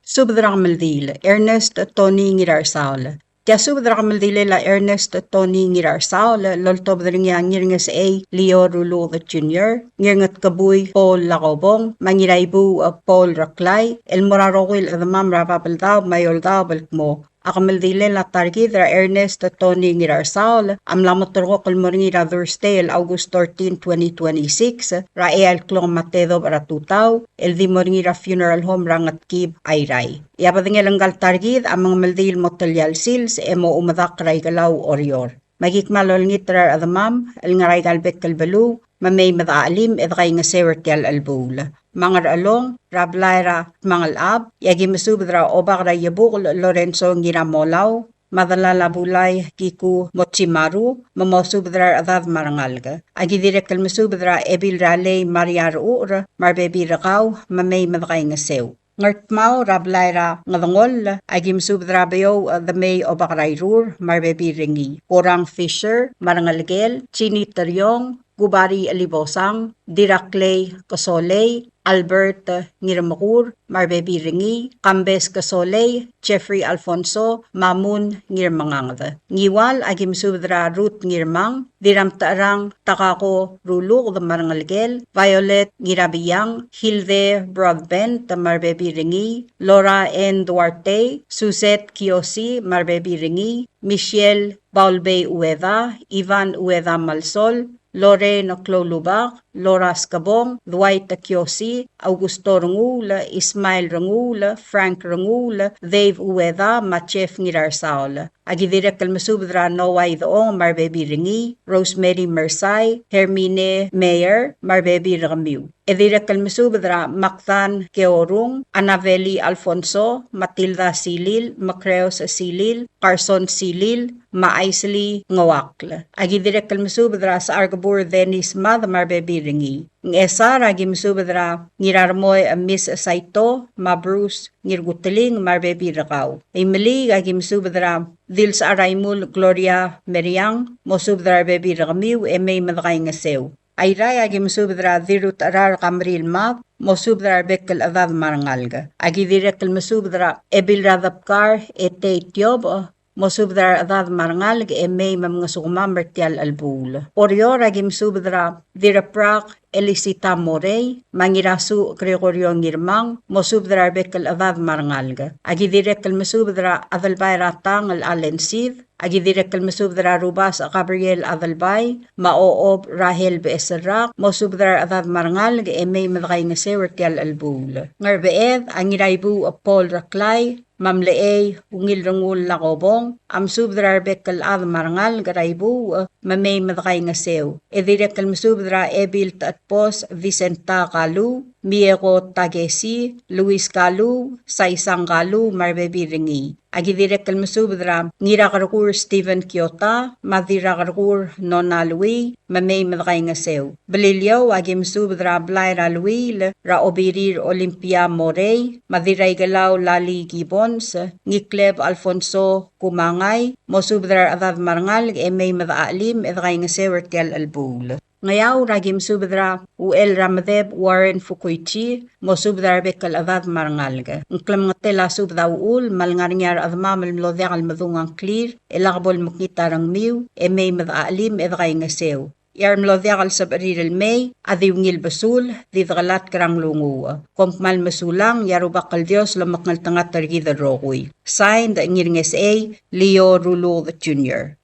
Subed er a kemeldiil, Ernest Tony Ngirarsaol. Tia subed er a kemeldilel a Ernest Tony Ngirarsaol, el oltobed er ngii a Ngirngesechei Leo Ruluked Junior, Ngirngetkebui Paul Lakobong, me a Ngiraibuuch Paul Reklai, el mo er a rokui el chedemam er a Babeldaob me a Eouldaob el kmo a kemeldilel a ta er kid er a Ernest Tony Ngirarsaol a mla moterekokl el mo er ngii er a Thursday el August thirteen, twenty twenty-six, er a eai el klok me a tedobech er a tutau, el di mo er ngii er a funeral home er a Ngetkib, Airai. E a bedengel ngka el ta er kid a mengemeldiil el mo telia el sils e mo oumedakl er a Ikelau, Oreor. Me aki kmal olengit er a rechedemam el ngar er aika el bek el beluu, me mei me dechachelim e dekaingeseu er tia el chelebuul. Me a Ngerchelong, er a blai er a Kmangelchab, e aki mesubed er a Obak er a Iebukel Lorenzo Ngiramolau, me a delal a Bulai Kiku Mochimaru, me mosubed er a rechedad me a rengalek. Aki dirrek el mesubed er a Ebil er a Lei Maria Rechucher, me a rebebil er kau, me mei me dekaingeseu. Ngardmau er a blai er a Ngedengoll, aki mesubed er a Beouch Demei Obak er a Irur, me a rebebil er ngii. Korang Fisher, me a rengelekel, Jeannie Teriong, Kubari Elibosang, Diraklei Kesolei, Albert Ngirmekur, me a rebebil er ngii, Kambes Kesolei, Jeffrey Alfonso, me a Mun Ngirmenganged. Ngiwal, aki mesubed er a Ruth Ngirmang, Dirramtecherang Takako Ruluked me a rengelekel, Violet Ngirabiang, Hilde Broadbent me a rebebil er ngii, Laura Ann Duarte, Suzette Kiosi me a rebebil er ngii, Michelle Baulbei Ueda, Ivan Ueda Malsol, Lorraine Kloulubak, Laura Skebong, Dwight Kiosi, Augusto Renguul, Ismael Renguul, Frank Renguul, Dave Ueda, me a Jeff Ngirarsaol. Aki dirrek el mesubed er a Noah Idechong me a rebebil er ngii, Rosemary Mersai, Hermine Meyer, me a rebebil er kemiu. E dirrek el mesubed er a Macdan Keorung, Anabeli Alfonso, Matilda Silil, Macreos Silil, Carson Silil, me a Aisley Ngeuakl. Aki dirrek el mesubed er a Secharkebur Dennis Mad me a rebebil er ngii. Ngchesar, aki mesubed er a Ngirarmoi Miss Saito, me a Bruce Ngirkuteling me a rebebil er kau. Imeliik, aki mesubed er a Dilsecharaimul Gloria Meriang, mosubed er a rebebil er kemiu e mei me dekaingeseu. Airai, aki mesubed er a Dirrutecherar Kamril Mad, mosubed er a rebek el chedad me a rengalek. Aki dirrek el mesubed er a Ebil er a Debkar Etei Tiobech, mosubed er a rechedad me a rengalek e mei me mngesukemam er tia el chelebuul. Oreor, aki mesubed er a Dirraprak Elisita Morei, me a Ngirasuch Gregorio Ngirmang, mosubed er a rebek el chedad me a rengalek. Aki dirrek el mesubed er a Adelbai er a Tang el Allen Sid, aki dirrek el mesubed er a Rubasech Gabriel Adelbai, me a Ochob Rahel Becheserrak, mosubed er a rechedad me a rengalek e mei me dekaingeseu er tia el chelebuul. Ngerbeched, a Ngiraibuuch Paul Reklai, me a Mlechei Ungil Renguul Lakobong, a mesubed er a rebek el chad me a rengalek er a Ibuuch, me mei me dekaingeseu. E dirrek el mesubed er a Ebil Techetbos Vicenta Kalu, Mieko Takesi, Luis Kalu, Saisang Kalu, me a rebebil er ngii. Aki dirrek el mesubed er a Ngirakerkur Stephen Kiota, me a Dirrakerkur Nona Lui, me mei me dekaingeseu. Beliliou, aki mesubed er a blai er a Luil, er a Obirir Olympia Morei, me a Dirraikelau Lali Gibbons, Ngikleb Alfonso Kumangai, mosubed er a rechedad me a rengalek e mei me dechachelim e dekaingeseu er tia el chelebuul. Ngeaur, aki mesubed er a Uchel er a Medeb Warren Fukuichi, mosubed er a rebek el chedad me a rengalek. Ng klemengetel a subed a uchul, me a lengar er ngii a rechedemam el mlo diak el medung a ngklir, e lak bo lemekngit a rengmiu, e mei me dechachelim e dekaingeseu. E a remlo diak el sebechir el mei, a di ungil besul, di dekelatk er a nglunguuch. Kom kmal mesulang, e a Rubak el Dios lomekngeltengat er kid el rokui. Signed, Ngirngesechei Leo Ruluked Junior.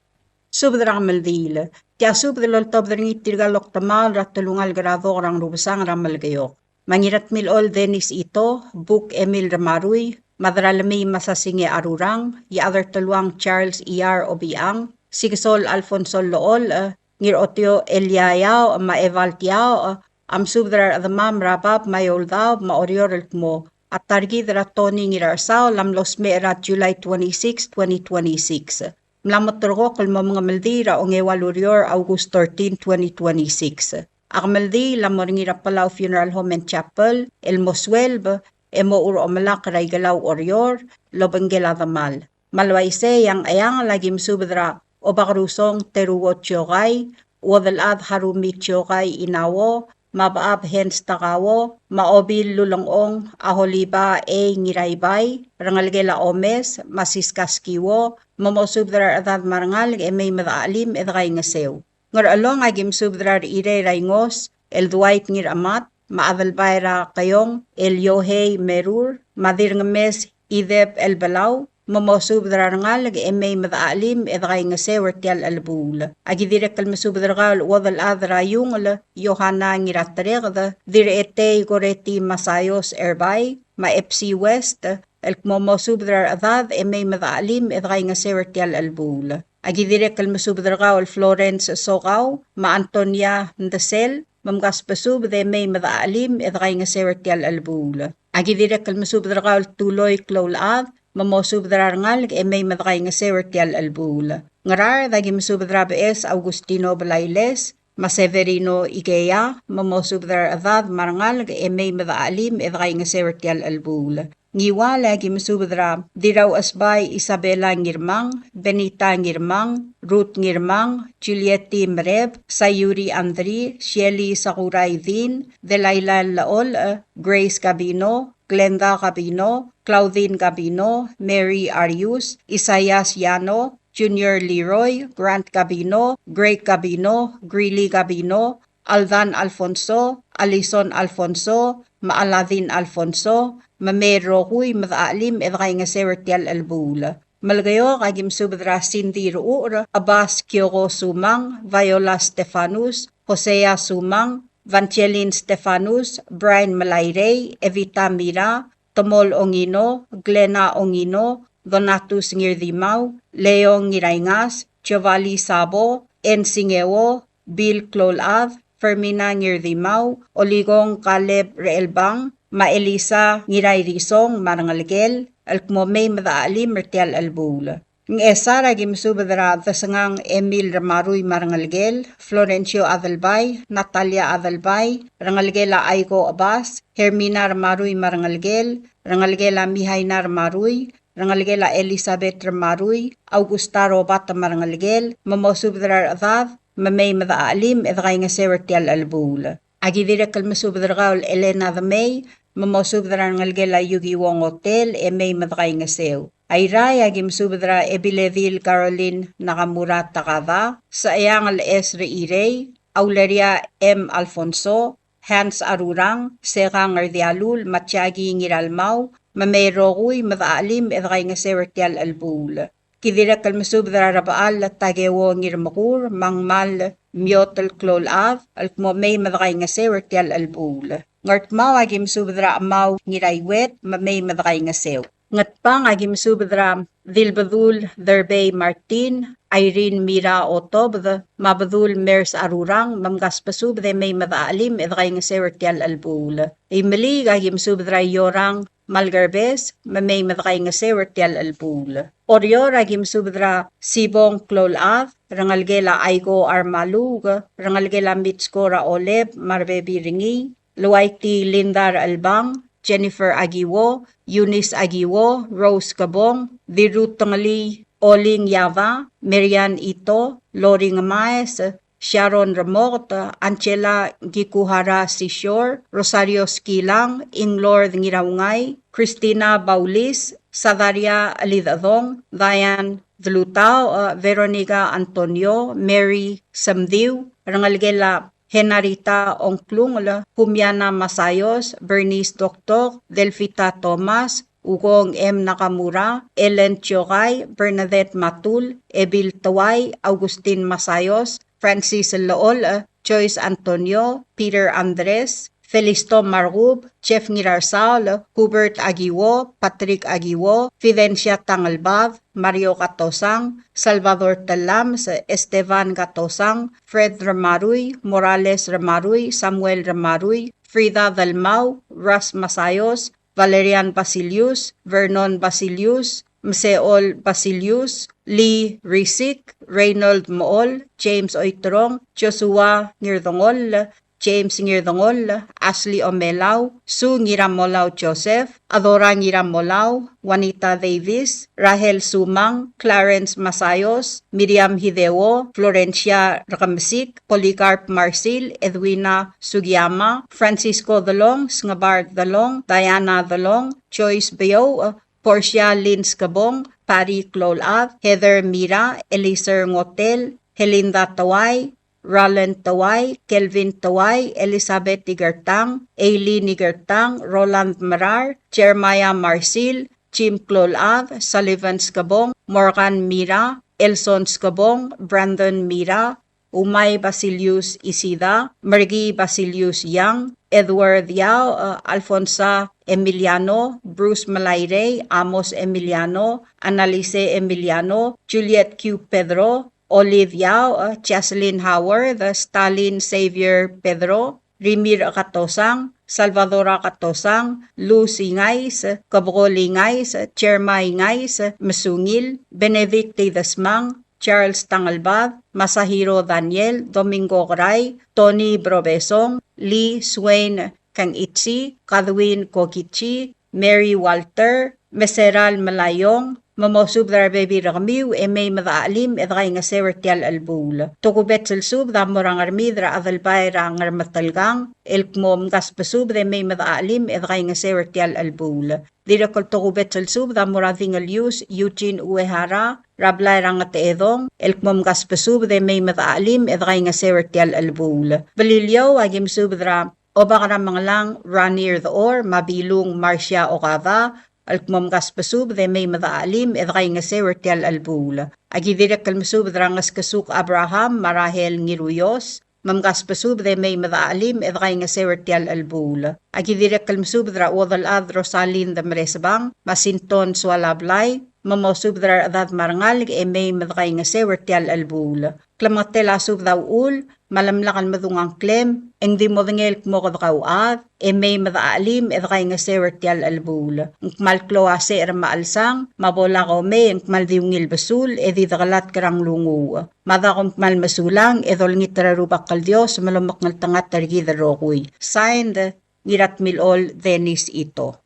Subed er a kemeldiil. Tia subed el oltobed er ngii tirka el oktemaol er a telungalek er a Dok er a Ngerubesang er a Melekeok. Me a Ngiratmilechol Dennis Ito, Buk Emil Remarui, Madralemii Masasinge Arurang, Iechad er Teluang Charles Iyar Obichang, Sikesol Alfonso Llecholch, Ngirotio Elia Iaoch, me a Eval Tiaoch, a mesubed er a rechedemam er a bab me a eou el daob me a Oreor el kmo, a ta er kid er a Tony Ngirarsaol a mlo smecher er a July twenty-six, twenty twenty-six. Mla mo terrekokl el mo mengemeldiil er a ongeua el ureor, August thirteen, twenty twenty-six. A kemeldiil a mo er ngii er a Palau Funeral Home and Chapel el mo sueleb e mochu er a omelakl er a Ikelau, Oreor, el obengkel a demal. Me a le uaisei e a Ngcheangel a ki mesubed er a Obakerusong Teruo Tiokai, Uodelchad Harumi Tiokai Inauo, me a Bechab Hens Takauo, me a Obil Lulengchong Aholiba A. Ngiraibai, rengelekel a Omes me a Siska Skiuo, me mosubed er a rechedad me a rengalek e mei me dechachelim e dekaingeseu. Ngerchelong a ki mesubed er a Rechirei er a Ingos el Dwight Ngiramat, me a Adelbai er a Keiong el Yohei Merur, me a Dirngemes Ideb el Belau, me mosubed er a rengalek e mei me dechachelim e dekaingeseu er tia el chelebuul. A ki dirrek el mesubed er kau el Uodelchad er a Iungel Yohana Ngiratereked, Dirretei Koreti Masaios Erbai, me a Epsi West, el kmo mosubed er a rechedad e mei me dechachelim e dekaingeseu er tia el chelebuul. A ki dirrek el mesubed er kau el Florence Sokau, me a Antonia Ndesel, me mkasbesubed e mei me dechachelim e dekaingeseu er tia el chelebuul. A ki dirrek el mesubed er kau el Tuloi Kloulechad, me mosubed er a rengalek e mei me dekaingeseu er tia el chelebuul. Ngaraard a ki mesubed er a Beches Augustino Blailes, me a Severino Ikeya, me mosubed er a rechedad me a rengalek e mei me dechachelim e dekaingeseu er tia el chelebuul. Ngiwal a ki mesubed er a Dirrauchesbai Isabela Ngirmang, Benita Ngirmang, Ruth Ngirmang, Julieti Mereb, Sayuri Andri, Shelley Sakurai Din, Delaila Llecholch, Grace Gabino, Glenda Gabino, Claudine Gabino, Mary Arius, Isaias Yano, Junior Leroy, Grant Gabino, Greg Gabino, Greeley Gabino, Aldan Alfonso, Alison Alfonso, me a Aladin Alfonso, me mei el rokui me dechachelim e dekaingeseu er tia el chelebuul. Melekeok a ki mesubed er a Cindy Rechucher, Abbas Kioko Sumang, Viola Stefanus, Hosea Sumang, Vangeline Stefanus, Brian Melairei, Evita Mira, Temol Ongino, Glena Ongino, Donatus Ngirdimau, Leon Ngiraingas, Jovali Sabo, Ann Singeo, Bill Kloulechad, Fermina Ngirdimau, Oligong Caleb Rechelbang, me a Elisa Ngirairisong me a rengelekel, el kmo mei me dechachelim er tia el chelebuul. Ngchesar a ki mesubed er a Desengang Emil Remarui me a rengelekel, Florencio Adelbai, Natalia Adelbai, rengelekel a Aiko Chebas, Hermina Remarui me a rengelekel, rengelekel a Mihaina Remarui, rengelekel a Elizabeth Remarui, Augusta Robert me a rengelekel, me mosubed er a rechedad, me mei me dechachelim e dekaingeseu er tia el chelebuul. A ki dirrek el mesubed er kau el Elena Demei, me mosubed er a rengelekel a Yukiwo Ngotel, e mei me dekaingeseu. Airai a ki mesubed er a Ebiledil Caroline Nakamura Takada, Secheang el Esri Irei, Auleria M. Alfonso, Hans Arurang, Sekang Erdialul, me a Jackie Ngiralmau, me mei el rokui me dechachelim e dekaingeseu er tia el chelebuul. Ki dirrek el mesubed er a Rebechall Takeo Ngirmekur, me a Ngmal Miotel Kloulechad, el kmo mei me dekaingeseu er tia el chelebuul. Ngardmau a ki mesubed er a Chemau Ngiraiuet, me mei me dekaingeseu. Ngatpang a ki mesubed er a Dilbedul Derbei Martin, Irene Mira Otobed, me a Bedul Mers Arurang, me mkasbesubed e mei me dechachelim e dekaingeseu er tia el chelebuul. Imeliik a ki mesubed er a Iorang Malgerbes, me mei me dekaingeseu er tia el chelebuul. Oreor a ki mesubed er a Sibong Kloulechad, rengelekel a Aiko Armaluuk, rengelekel a Mitsko er a Oleb, me a rebebil er ngii, Luaiti Linda Rechelbang, Jennifer Akiwo, Eunice Akiwo, Rose Kebong, Dirrutengelii Oling Yava, Marian Ito, Lori Ngemaes, Sharon Remoket, Angela Kikuhara Sisior, Rosario Skilang, Inglord Ngiraungai, Christina Baulis, Sadaria Elidechedong, Diane Delutau, Veronica Antonio, Mary Semdiu, rengelekel a Henarita Ongklungel, Humiana Masayos, Bernice Dokdok, Delfita Thomas, Ugong M. Nakamura, Ellen Chiokai, Bernadette Matul, Ebil Tewai, Augustin Masayos, Francis Llecholch, Joyce Antonio, Peter Andres, Felisto Markub, Jeff Ngirarsaol, Hubert Akiwo, Patrick Akiwo, Fidencia Tangelbad, Mario Katosang, Salvador Tellames, Esteban Katosang, Fred Remarui, Morales Remarui, Samuel Remarui, Frida Delmau, Ras Masayos, Valerian Basilius, Vernon Basilius, Mseol Basilius, Lee Risik, Reynold Mool, James Oiterong, Joshua Ngirdengoll, James Ngirdengoll, Ashley Omelau, Sue Ngiramolau Joseph, Adora Ngiramolau, Juanita Davis, Rahel Sumang, Clarence Masayos, Miriam Hideo, Florencia Rekemesik, Polycarp Marsil, Edwina Sugiyama, Francisco Delong, Sngebard Delong, Diana Delong, Joyce Beouch, Portia Lynn Skebong, Patty Kloulchad, Heather Mira, Eliser Ngotel, Helinda Tawai, Roland Tawai, Kelvin Tawai, Elizabeth Igertang, Aileen Igertang, Roland Merar, Jeremiah Marsil, Jim Kloulchad, Sullivan Skebong, Morgan Mira, Elson Skebong, Brandon Mira, Umai Basilius Isida, Mergi Basilius Yang, Edward Yao, eh, Alfonsa Emiliano, Bruce Melairei, Amos Emiliano, Annalise Emiliano, Juliet Q. Pedro, Olive Yao, eh, Jocelyn Howard, eh, Stalin Xavier Pedro, Rimir Katosang, Salvador Katosang, Luz Ingais, Kebekol Ingais, Jerma Ingais, Mesungil, Benedict Idesmang, Charles Tangelbad, Masahiro Daniel, Domingo Gray, Tony Brobesong, Lee Swain Kangichi, Kadwin Kokichi, Mary Walter, Meseral Melaiong, me mosubed er a rebebil er kemiu e mei me dechachelim e dekaingeseu er tial chelebuul. Tokubets el subed a mo er a Ngermid er a Adelbai er a Ngermetelkang, el kmo mkasbesubed e mei me dechachelim e dekaingeseu er tial chelebuul. Dirrek el tokubets el subed a mo er a Dingelius Eugene Uehara, er a blai er a Ngetechedong, el kmo mkasbesubed e mei me dechachelim e dekaingeseu er tial chelebuul. Beliliou, aki mesubed er a Obak er a Mengellang Ranier Dechor, me a Bilung Marcia Okada, el kmo mkasbesubed e mei me dechachelim e dekaingeseu er tial chelebuul. Aki dirrek el mesubed er a Ngeskesuk Abraham, me a Rahel Ngiruios, me mkasbesubed e mei me dechachelim e dekaingeseu er tial chelebuul. Aki dirrek el mesubed er a Uodelchad Rosalind Meresbang, me a Sinton Sualablai, me mosubed er a rechedad me a rengalek e mei me dekaingeseu er tial chelebuul. Klemengetel a subed a uchul, me a lemlak el medung a ngklem, e ng di modengei el kmo kede kauchad, e mei me dechachelim e dekaingeseu er tial chelebuul. Ng kmal klou a secher me a chelsang, me a bo lak omei e ng kmal di ungil besul, e di dekelatk er a nglunguuch. Me a da kom kmal mesulang, e dolengit er a Rubak el Dios me lomekngeltengat er kid el rokui. Signed, Ngiratmilechol Dennis Ito.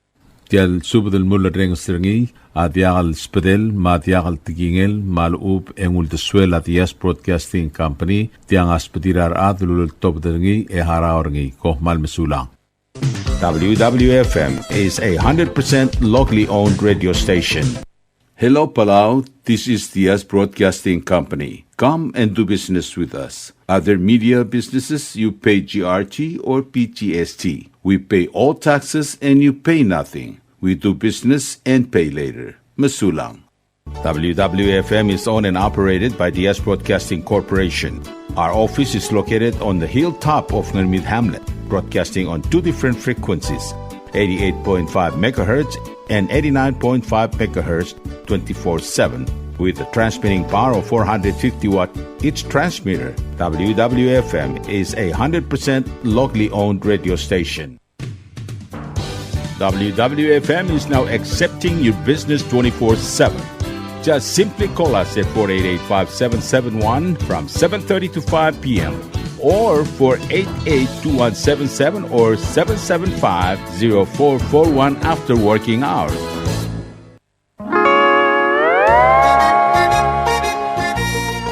Tial subed el mulerrenges er ngii a diak el sbedel me a diak el tekingel me a lechub e ng uldesuel a Diaz Broadcasting Company, tiang a sbedir a rechad el uleltobed er ngii e harau er ngii. Kom kmal mesulang. W W F M is a hundred percent locally owned radio station. Hello, Palau. This is Diaz Broadcasting Company. Come and do business with us. Other media businesses, you pay G R T or P G S T. We pay all taxes and you pay nothing. We do business and pay later. Mesulang. W W F M is owned and operated by Diaz Broadcasting Corporation. Our office is located on the hilltop of Ngermid Hamlet, broadcasting on two different frequencies, eighty-eight point five megahertz and eighty-nine point five megahertz twenty-four seven, with a transmitting power of four hundred fifty watt each transmitter. W W F M is a hundred percent locally owned radio station. W W F M is now accepting your business twenty-four seven. Just simply call us at four eight eight, five seven seven one from seven thirty to five p.m. or four eight eight, two one seven seven or seven seven five, zero four four one after working hours.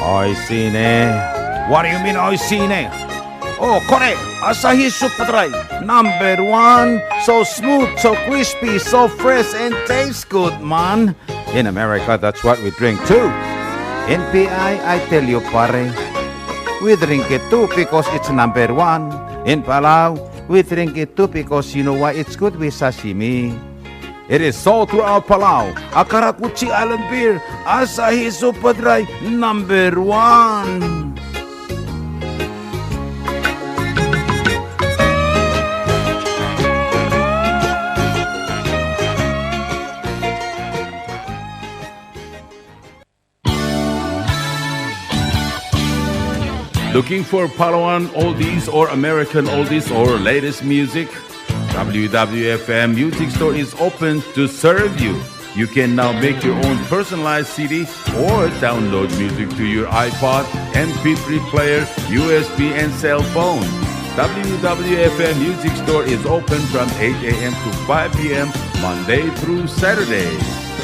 Oishii ne. What do you mean, oishii ne? Oh, kore, Asahi Super Dry, number one. So smooth, so crispy, so fresh, and tastes good, man. In America, that's what we drink too. In P I, I tell you, pare, we drink it too because it's number one. In Palau, we drink it too because you know why? It's good with sashimi. It is sold throughout Palau. A karakuchi island beer, Asahi Super Dry, number one. Looking for Palauan oldies or American oldies or latest music? W W F M Music Store is open to serve you. You can now make your own personalized C D or download music to your iPod, M P three player, U S B, and cell phone. W W F M Music Store is open from eight a.m. to five p.m. Monday through Saturday.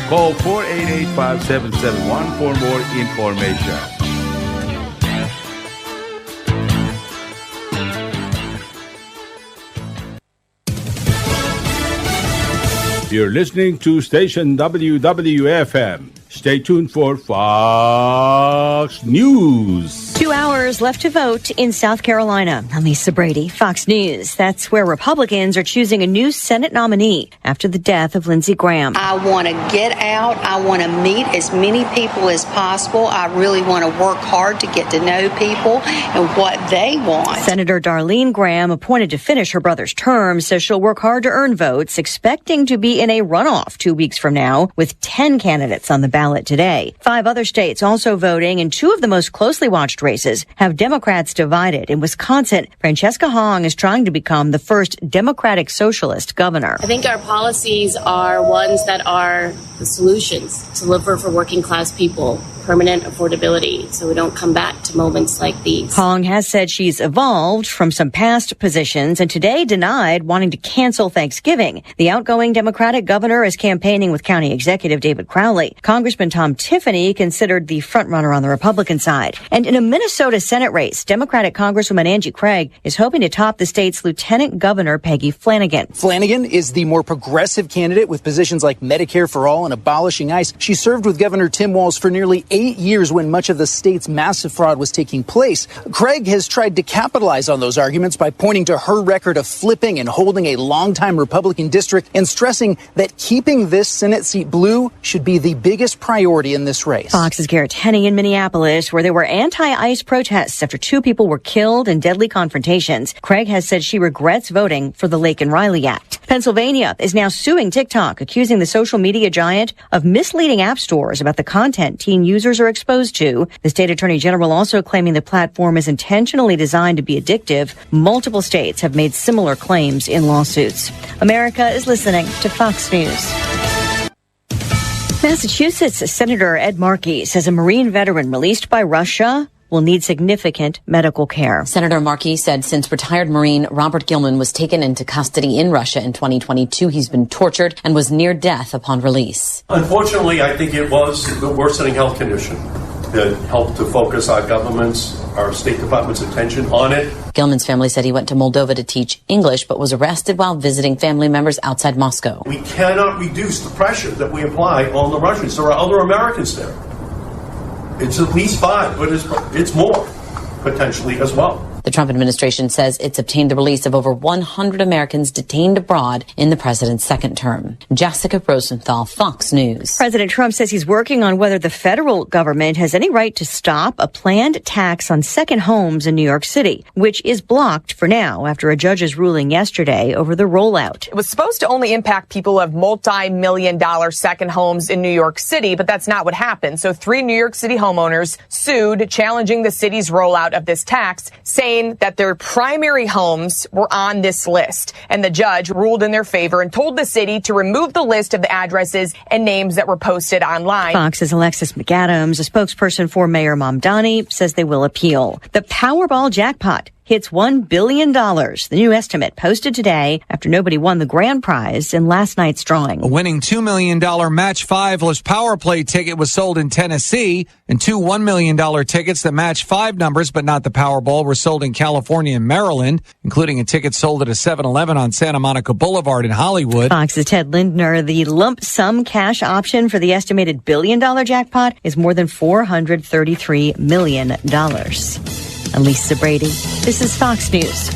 Call four eight eight, five seven seven one for more information. You're listening to station W W F M. Stay tuned for Fox News. Two hours left to vote in South Carolina. I'm Lisa Brady, Fox News. That's where Republicans are choosing a new Senate nominee after the death of Lindsey Graham. I want to get out. I want to meet as many people as possible. I really want to work hard to get to know people and what they want. Senator Darlene Graham, appointed to finish her brother's term, says she'll work hard to earn votes, expecting to be in a runoff two weeks from now, with ten candidates on the ballot today. Five other states also voting, and two of the most closely watched races have Democrats divided. In Wisconsin, Francesca Hong is trying to become the first Democratic Socialist governor. I think our policies are ones that are the solutions to deliver for working class people, permanent affordability, so we don't come back to moments like these. Hong has said she's evolved from some past positions and today denied wanting to cancel Thanksgiving. The outgoing Democratic governor is campaigning with County Executive David Crowley. Congressman Tom Tiffany considered the frontrunner on the Republican side. And in a Minnesota Senate race, Democratic Congresswoman Angie Craig is hoping to top the state's Lieutenant Governor Peggy Flanagan. Flanagan is the more progressive candidate with positions like Medicare for All and abolishing ICE. She served with Governor Tim Walz for nearly eight years when much of the state's massive fraud was taking place. Craig has tried to capitalize on those arguments by pointing to her record of flipping and holding a longtime Republican district and stressing that keeping this Senate seat blue should be the biggest priority in this race. Fox's Garrett Henne in Minneapolis, where there were anti-ICE protests after two people were killed in deadly confrontations. Craig has said she regrets voting for the Laken Riley Act. Pennsylvania is now suing TikTok, accusing the social media giant of misleading app stores about the content teen users are exposed to. The state attorney general also claiming the platform is intentionally designed to be addictive. Multiple states have made similar claims in lawsuits. America is listening to Fox News. Massachusetts Senator Ed Markey says a Marine veteran released by Russia will need significant medical care. Senator Markey said since retired Marine Robert Gilman was taken into custody in Russia in twenty twenty-two, he's been tortured and was near death upon release. Unfortunately, I think it was the worsening health condition that helped to focus our government's, our State Department's attention on it. Gilman's family said he went to Moldova to teach English, but was arrested while visiting family members outside Moscow. We cannot reduce the pressure that we apply on the Russians. There are other Americans there. It's at least five, but it's, it's more, potentially, as well. The Trump administration says it's obtained the release of over one hundred Americans detained abroad in the president's second term. Jessica Rosenthal, Fox News. President Trump says he's working on whether the federal government has any right to stop a planned tax on second homes in New York City, which is blocked for now after a judge's ruling yesterday over the rollout. It was supposed to only impact people who have multi-million dollar second homes in New York City, but that's not what happened. So three New York City homeowners sued, challenging the city's rollout of this tax, saying that their primary homes were on this list. And the judge ruled in their favor and told the city to remove the list of the addresses and names that were posted online. Fox's Alexis McAdams, a spokesperson for Mayor Mamdani, says they will appeal. The Powerball jackpot hits one billion dollars. The new estimate posted today after nobody won the grand prize in last night's drawing. A winning two million dollar match five-less power play ticket was sold in Tennessee, and two one million dollar tickets that match five numbers but not the Powerball were sold in California and Maryland, including a ticket sold at a seven eleven on Santa Monica Boulevard in Hollywood. Fox's Ted Lindner. The lump sum cash option for the estimated billion dollar jackpot is more than four hundred thirty-three million dollars. I'm Lisa Brady. This is Fox News.